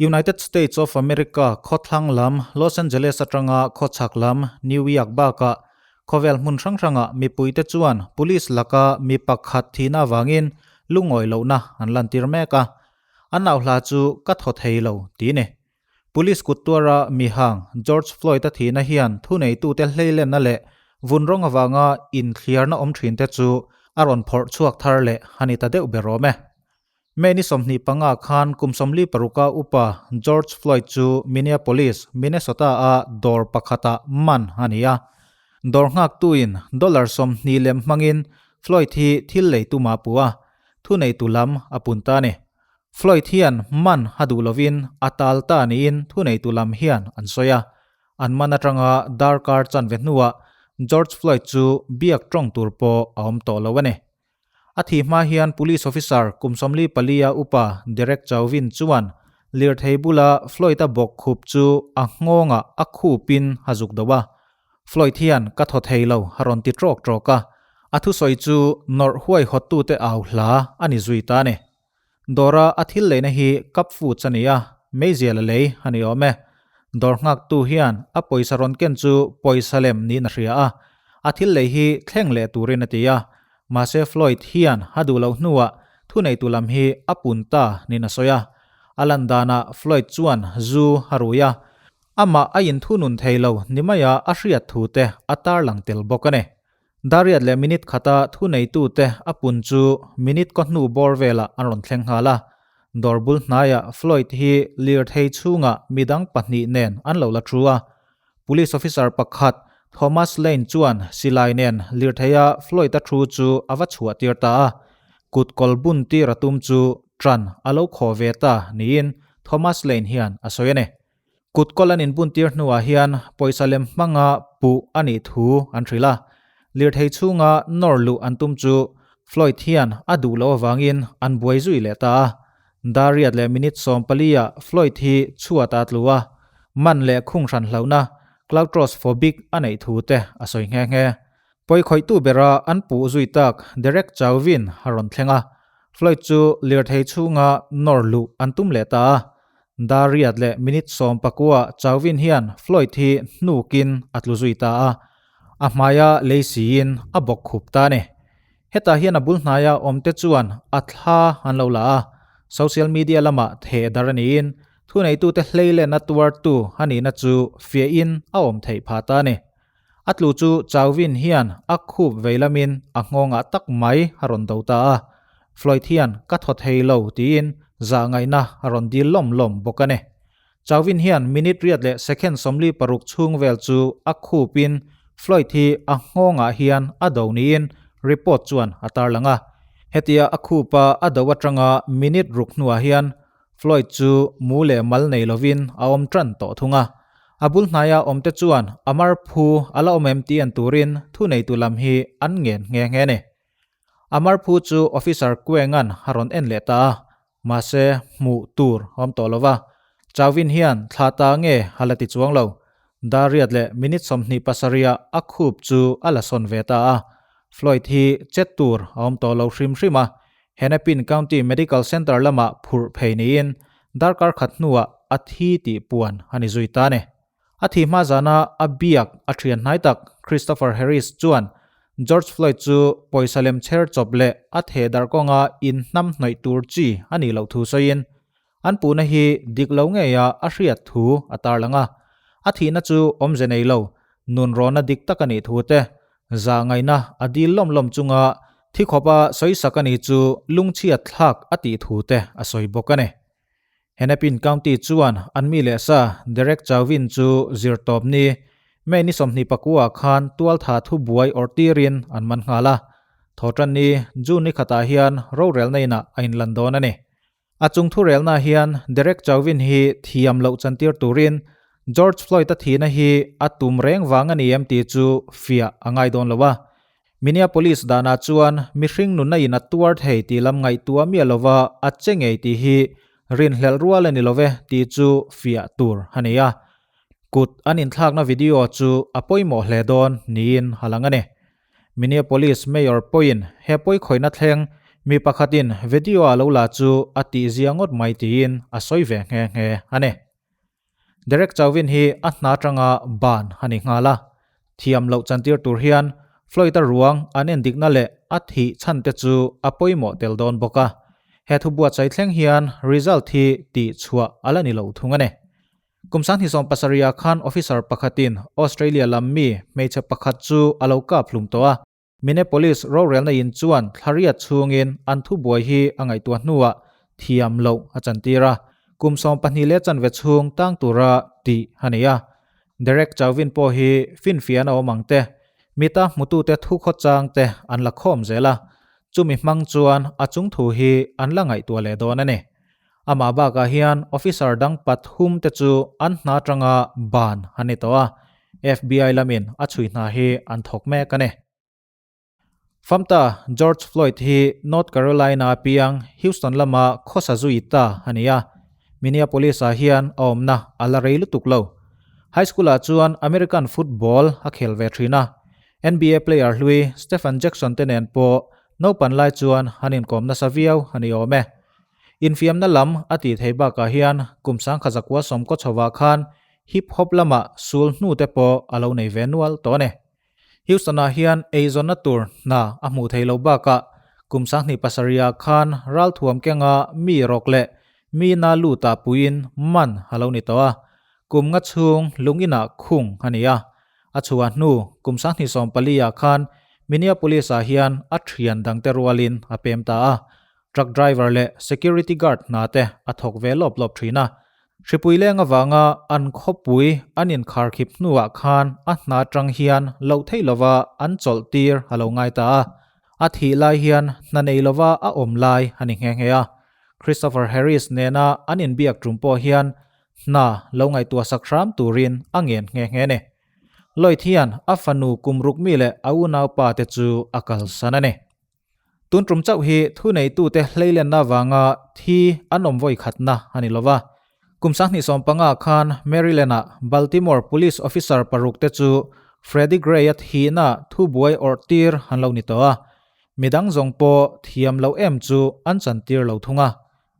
United States of America khawthlang lam Los Angeles atanga khawchhak lam New York bakah khawvel hmun hrang hrangah mipuite chuan police laka mi pakhat thihna avangin lungawi lohna an lantir mek a. An auhla chu ka thaw thei lo ti ni. Police kut tuara mi hang George Floyd-a thihna hian thuneitute hleilenna leh vun rawng avanga inthliarna awm thinte chu a rawn phawrh chhuak thar leh a ni ta deuh ber awm e. May ni 25 khan kum 46 a upa George Floyd chu Minneapolis, Minnesota-a dawr pakhatah man a ni a. Dawr nghaktuin dollar 20 lem hmangin Floyd hi thil lei tuma a pu a, thuneitu lam a pun ta a ni. Floyd hian man a duh lovin a tal ta niin thuneitu lam hian an sawi a. An man atanga darkar chanve hnuah George Floyd chu biak tawng tur pawh a awm tawh lo a ni. A thih hma hian Police Officer kum 44 a upa Derek Chauvin chuan lirthei bula Floyd-a bawk khup chu a nghawngah a khupin a zuk do a. Floyd hian ka thaw thei lo a rawn ti trawk trawk a, a thusawi chu nawrh huaihawttute au hla a ni zui ta a ni. Dawra a thil leina hi cup foods a ni a, meizial a lei a ni awm e. Dawr nghaktu hian a pawisa rawn ken chu pawisa lem niin a hria a, a thil lei hi thleng leh turin a ti a. Mahse Floyd hian a duh loh hnuah thuneitu lam hi a pun ta niin a sawi a. A lan danah Floyd chuan zu a rui a, amah a inthunun thei lo ni maia a hriat thu te a tarlang tel bawk a ni. Dariat leh minute khata thuneitute a pun chu minute kaw hnu bawr velah an rawn thleng nghal a. Dawr bul hnaiah Floyd hi lirthei chhungah midang pahnih nen an lo la thu a. Police officer pakhat Thomas Lane chuan silai nen lirtheia Floyd-a thu chu a va chhuah tir ta a. Kut kawl bun tir a tum chu ṭan a lo khaw ve ta niin Thomas Lane hian a sawi a ni. Kut kawl an inbuntir hnuah hian pawisa lem hmanga puh a nih thu an hrilh a. Lirthei chhunga nawr luh an tum chu Floyd hian a duh loh avangin an buai zui leh ta a. Dariat leh minute 14 ah Floyd hi chhuat a tlu a, man leh khung hran hlauhna claustrophobic a neih thu te a sawi nghe nghe. Pawikhawihtu bera an puh zui tak Derek Chauvin a rawn thleng a, Floyd chu lirthei chhunga nawr luh an tum leh ta a. Dariat leh minute 19 Chauvin hian Floyd hi hnukin a tlu zui ta a, a hmaia lei siin a bawk khup ta a ni. Hetah hian a bul hnaia awmte chuan a thla an lo la a, social media lamah theh dar a niin thuneitute hleilenna tuartu a nihna chu fiahin a awm theih phah ta a ni. A tlu chu Chauvin hian a khup vei lamin a nghawngah tak mai a rawn do ta a, Floyd hian ka thaw thei lo tiin zahngaihna a rawn dil lawm lawm bawk a ni. Chauvin hian minute riat leh second 46 chhung vel chu a khupin Floyd hi a nghawngah hian a do niin report chuan a tarlang a. Hetia a khupa a do atanga minute ruk hnuah hian Floyd chu mu leh mal nei lovin a awm tan tawh thung a. A bul hnaia awmte chuan a mar phu a la awm em tih en turin thuneitu lam hi an ngen nghe nghe a ni. A mar phu chu Officer Kuenga'n a rawn en leh ta a, mahse hmuh tur a awm tawh lo va. Chauvin hian thla ta nge a la ti chuang lo. Dariat leh minute 27 ah a khup chu a la sawn ve ta a. Floyd hi chet tur a awm tawh lo hrim hrim a, Hennepin County Medical Center lamah phurh phei niin darkar khat hnuah a thi tih puan a ni zui ta a ni. A thi hma zana a biak a thian hnai tak Christopher Harris chuan George Floyd chu pawisa lem chher chawp leh a theh darh kawnga inhnam hnawih tur chi a nih loh thu sawiin an puhna hi dik lo ngeia a hriat thu a tarlang a. A thihna chu awmze nei lo, nunrawna dik tak a nih thu te, zahngaihna a dil lawm lawm chunga thi khawpa sawisak a ni chu lungchhiat thlak a tih thu te a sawi bawk a ni. Hennepin County chuan an mi leh sa Derek Chauvin chu zirtawp ni May ni 29 khan tualtha thu buai awrh tirin an man nghal a. Thawhtan ni June ni khatah hian rorelna inah a inlan dawn a ni. A chung thurelna hian Derek Chauvin hi thiam loh chantir turin George Floyd-a thihna hi a tum reng vang a ni em tih chu fiah a ngai dawn lo a. Minneapolis danah chuan mihring nunna in a tuar thei tih lam ngaihtuah miah lova a che ngei tih hi rinhlelh rual a ni love tih chu fiah tur a ni a. Kut an inthlakna video chu a pawimawh hle dawn niin a lang a ni. Minneapolis Mayor pawhin he pawikhawihna thleng Mi pakhatin video a lo la chu a tihzia ngawt mai tiin a sawi ve nghe nghe a ni. Derek Chauvin hi a hna atanga ban a ni nghal a. Thiam loh chantir tur hian Floyd-a ruang an endikna leh a thih chhan te chu a pawimawh tel dawn bawk a. He thu buatsaih thleng hian result hi tih chhuah a la ni lo thung a ni. Kum 2017 ah khan officer pakhatin Australia lam mi hmeichhe pakhat chu a lo kap hlum tawh a. Minneapolis rorelna in chuan thlariat chhungin an thubuai hi a ngaihtuah hnuah thiam loh a chantir a, kum 12 leh chanve chhung tang tura tih a ni a. Derek Chauvin pawh hi finfiahna awm ang te, mita hmutute thukhawchang te an la khawm zel a, chumi hmang chuan a chung thu hi an la ngaihtuah leh dawn a ni. Amah bakah hian officer dang pathum te chu an hna atanga ban a ni tawh a, FBI lamin a chhui hna hi an thawk mek a ni. Famta George Floyd hi North Carolina piang Houston lama khawsa zui ta a ni a, Minneapolis-ah hian a awmna a la rei lutuk lo. High school-ah chuan American football a khel ve thin a, NBA player hlui Stephen Jackson te nen pawh naupan lai chuan an inkawm nasa viau a ni awm e. Infiamna lam a tih theih bakah hian kum 1900 sawmkaw chhovah khan hip hop lamah sul hnu te pawh a lo nei ve nual tawh a ni. Houston-ah hian eizawnna tur hna a hmuh theih loh bakah kum 2007 ah khan ralthuam kenga mi rawk leh mi na lutah puiin man a lo ni tawh a, kum nga chhung lung inah khung a ni a. A chhuah hnu kum 2014 ah khan Minneapolis-ah hian a thian dangte rualin a pem ta a. Truck driver leh security guard hna te a thawk ve lawp lawp thin a. Hripui leng avanga an khawpui an inkharkhip hnuah khan a hna atang hian loh theih lova an chawlh tir a lo ngai ta a. A thih lai hian hna nei lova a awm lai a ni nghe nghe a. Christopher Harris nena an inbiak tum pawh hian hna lo ngaihtuah sak hram turin a ngen nghe nghe a ni. Lloyd hian a fanu kum ruk mi leh a unaupa te chu a kalsan a ni. Tun tum chauh hi thuneitute hleilenna avanga thi an awm vawi khatna a ni lova. Kum 2015 khan Maryland-ah Baltimore Police officer paruk te chu Freddie Gray-a thihna thubuai awrh tir an lo ni tawh a, midang zawng pawh thiam loh em chu an chantir lo thung a.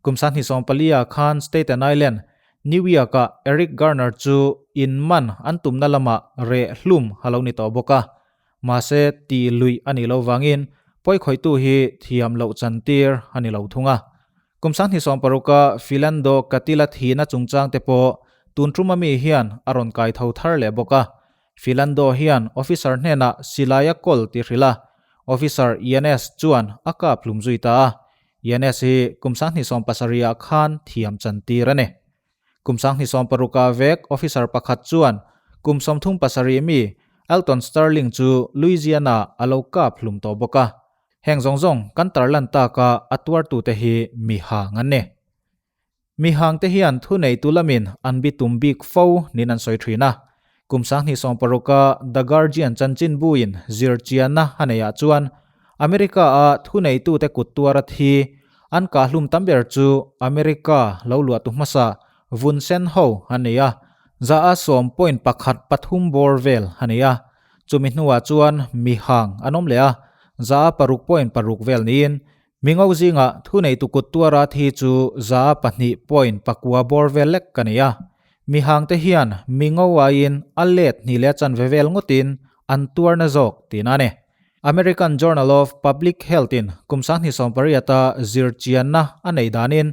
Kum 2014 khan Staten Island, New York-ah Eric Garner chu in man an tumna lamah reh hlum a lo ni tawh bawk a. Mahse, tih luih a nih loh vangin pawikhawihtu hi thiam loh chantir a ni lo thung a. Kum 2016-a Philando Katila thihna chungchang te pawh tun tuma mi hian a rawn kai tho thar leh bawk a. Philando hian officer hnenah silai a kawl tih hrilh a, officer Yanez chuan a kap hlum zui ta a. Yanez hi kum 2007-ah khan thiam chantir a ni. Kum 2016-ah vek officer pakhat chuan kum 37 mi Alton Sterling chu Louisiana a lo kap hlum tawh bawk a. Heng zawng zawng kan tarlan taka a tuartute hi mi hang an ni. Mi hangte hian thuneitu lamin an bitum bik fo niin an sawi thin a. Kum 2016-a The Guardian chanchinbuin zirchianna a neihah chuan America-a thuneitute kut tuara thi an kahhlum tam ber chu America lo luahtu hmasa vun sen ho a ni a, za a sawm point pakhat pathum bawr vel a ni a. Chumi hnuah chuan mi hang an awm leh a, za a paruk point paruk vel niin mi ngo zingah thuneitu kut tuara thi chu za a pahnih point pakua bawr vel lek a ni a. Mi hangte hian mi ngo aiin a let hnih leh chanve vel ngawtin an tuarna zawk tihna a ni. American Journal of Public Health in kum 2018 a zirchianna a nei danin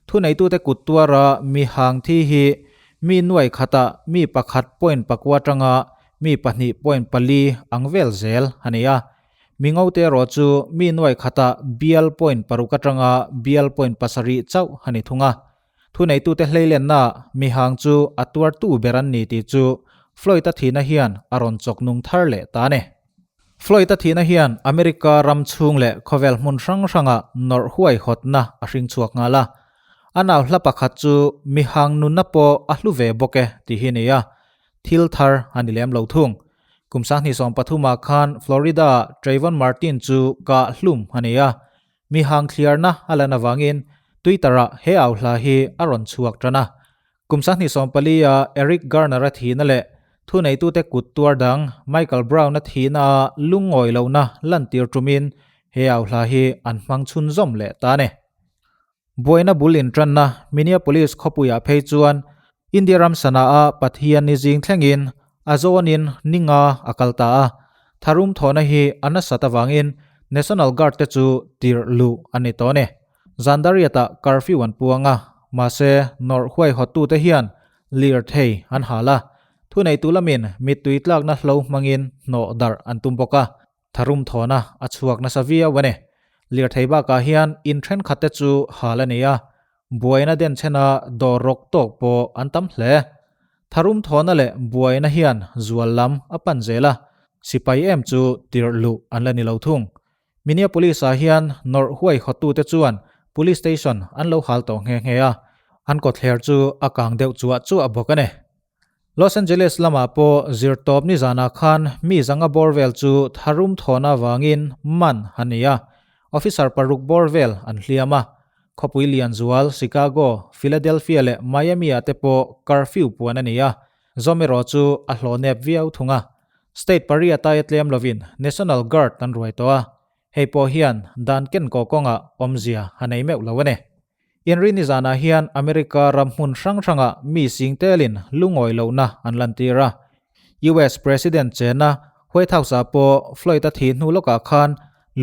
thuneitute kut tuara mi hang thi hi mi nuai khatah mi pakhat point pakua tanga mi pahnih point pali ang vel zel a ni a. Mi ngote erawh chu mi nuai khatah bial point paruk atanga bial point pasarih chauh a ni thung a. Thuneitute hleilenna mi hang chu a tuartu ber an ni tih chu Floyd-a thihna hian a rawn chawk nung thar leh ta a ni. Floyd-a thihna hian America ram chhung leh khawvel hmun hrang hrangah nawrh huaihawtna a hring chhuak nghal a. A nau hla pakhat chu mi hang nunna pawh a hlu ve bawk e tih hi a ni a, thil thar a ni lem lo thung. Kum 2013 khan Florida-ah Trayvon Martin chu kah hlum a ni a, Mi hang thliarna a lan avangin Twitter-ah he au hla hi a rawn chhuak tan a. Kum 2014-a Eric Garner-a thihna leh thuneitute kut tuar dang Michael Brown-a thihna-a lungawi lohna lantir tumin he au hla hi an hmang chhunzawm leh ta a ni. Buaina bul intanna Minneapolis khawpuiah phei chuan India ram sana-a Pathian ni zing thlengin a zawnin ni nga a kal ta a, tharum thawhna hi a nasat avangin National Guard te chu tirh luh a ni tawh a ni. Zandariat-ah curfew an puang a, mahse nawrh huaihawttute hian lirthei an hal a, thuneitu lamin mittui tlakna hlo hmangin hnawh darh an tum bawk a. Tharum thawhna a chhuak nasa viau a ni. Lirthei bakah hian in thenkhat te chu hal a ni a, buaina denchhena dawr rawk tawk pawh an tam hle. Tharum thawhna leh buaina hian zual lam a pan zel a, sipai em chu tirh luh an la ni lo thung. Minneapolis-ah hian nawrh huaihawttute chuan Police Station an lo hal tawh nghe nghe a, an kawtthler chu a kang deuh chuah chuah bawk a ni. Los Angeles lamah pawh zirtawp nizanah khan mi zanga bawr vel chu tharum thawhna avangin man a ni a, officer paruk bawr vel an hliam a. Khawpui lian zual Chicago, Philadelphia leh Miami ah te pawh curfew puan a ni a, zawm erawh chu a hlawh nep viau thung a. State pariat aia tlem lovin National Guard an ruai tawh a, hei pawh hian dan kenkaw kawngah awmzia a nei meuh lo a ni. Inrini zanah hian America ram hmun hrang hrangah mi sing telin lungawi lohna an lantir a. US President chena White House-ah pawh Floyd-a thih hnu lawkah khan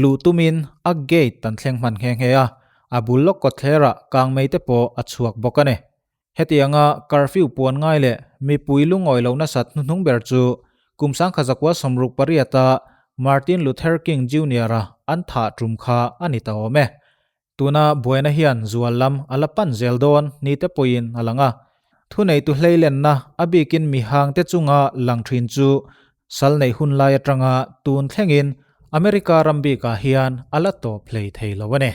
luh tumin a gate an thleng hman nghe nghe a, a bul lawk kawtthlerah kangmei te pawh a chhuak bawk a ni. Hetianga curfew puan ngai leh mipui lungawi lo nasat hnuhnung ber chu kum sangkhazakua 68-a Martin Luther King Junior-a an thah tum kha a ni ta awm e. Tuna buaina hian zual lam a la pan zel dawn ni te pawhin a lang a. Thuneitu hleilenna a bikin mihangte chunga lang thin chu sal neih hun lai atanga tun thlengin America ram bikah hian a la tawp hlei thei lo a ni.